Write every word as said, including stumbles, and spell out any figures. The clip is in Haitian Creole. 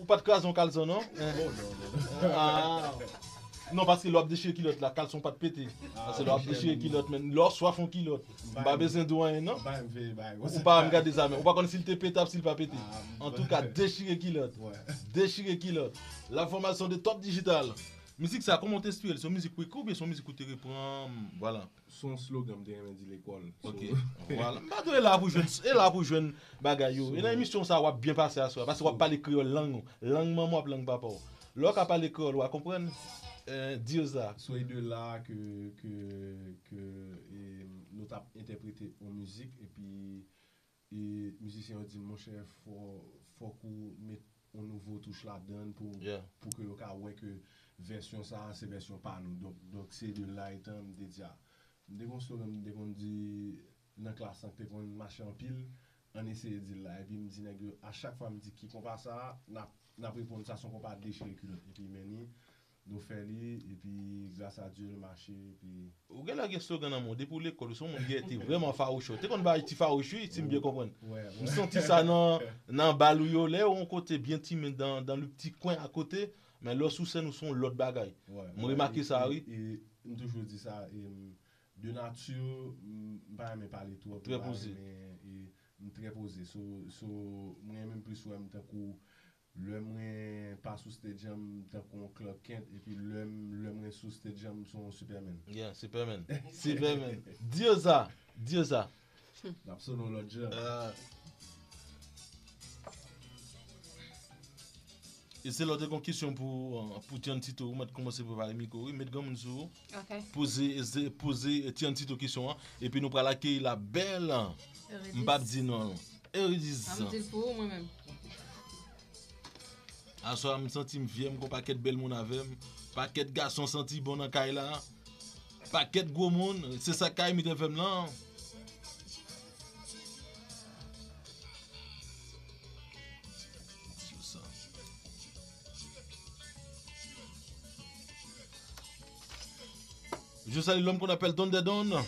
Ou pa t kraze yon kalson, non? Oh, non, non, non. Ah. Non, paske lè w ap dechire kilòt la, kalson pa t pete. Ah, paske lè w ap dechire kilòt, men lè w swaf yon kilòt, m pa bezwen di w anyen, non? Ou pa m gade sa, men ou pa konn si l te pete ap si l pa pete. Antouka, dechire kilòt. Dechire kilòt. La formation de Top Digital. Mizik sa, kòman w te enspire l? Se yon mizik ou ekri oubyen se yon mizik ou te repran? Vwala. Se yon slogan m te renmen di lekòl. Ok. Vwala. M pa dwe la pou jwenn, e la pou jwenn bagay yo. E nan emisyon sa, w ap byen pase aswè a, paske w ap pale kreyòl lang ou. Lang manman w ap lang papa w. Lè w ka pale kreyòl, w a konprann. Eh, Dioza. So, e de la ke, ke, ke, e, nou t ap entèprete yon mizik, epi e mizisyen yo di m, monchè, fò, fòk ou met yon nouvo touch ladan l pou, pou ke yo ka wè ke vèsyon sa a se vèsyon pa nou. Donk, donk se de la etan m te di a. M te gon slogan m te konn di nan klas lan k te konn mache anpil, ann eseye di l la. Epi m di nèg yo, a chak fwa m di ki konpa sa a, n ap, n ap reponn sa se yon konpa dechire kilòt. Epi men ni, nou fè li, epi gras a Dye, l mache, epi Ou genlè gen slogan nan men w, depi w lekòl, ou se yon moun ki te vrèman fawouche. Ou te konn bay ti fawouch, wi, si m byen konprann. M santi sa nan, nan bal ou yo, lè w yon kote byen timid dan, dan le ti kwen akote, men lè w sou sèn ou se yon lòt bagay. M remake sa, wi. E, e, m toujou di sa, e, m, de nati, m, m pa renmen pale twòp, m pa renmen, e, m trè poze. So, so, m renmen plis wè m tankou lè mwen pa sou stage an, m tankou yon Clark Kent, epi lè m, lè mwen sou stage an, m se yon Superman. Yeah, Superman. Superman. Dioza, Dioza. N ap sonnen yon lòt jan. Ah. E se lè w te gen yon kesyon pou, euh, pou Tian Tito, ou mèt kòmanse prepare mikwo, wi, met granmoun sou ou. Ok. Poze, poze, poze Tian Tito kesyon an, epi nou pral akeyi la bèl, m p ap di non. Eurydice. A m di l pou ou, mwen menm. Aswè a, m santi m vyè, m gon pakèt bèl moun avè m. Pakèt gason santi bon nan kay la. Pakèt gwo moun, se sa k ka imite fè m lan. Je salue l'homme qu'on appelle Don Dedon.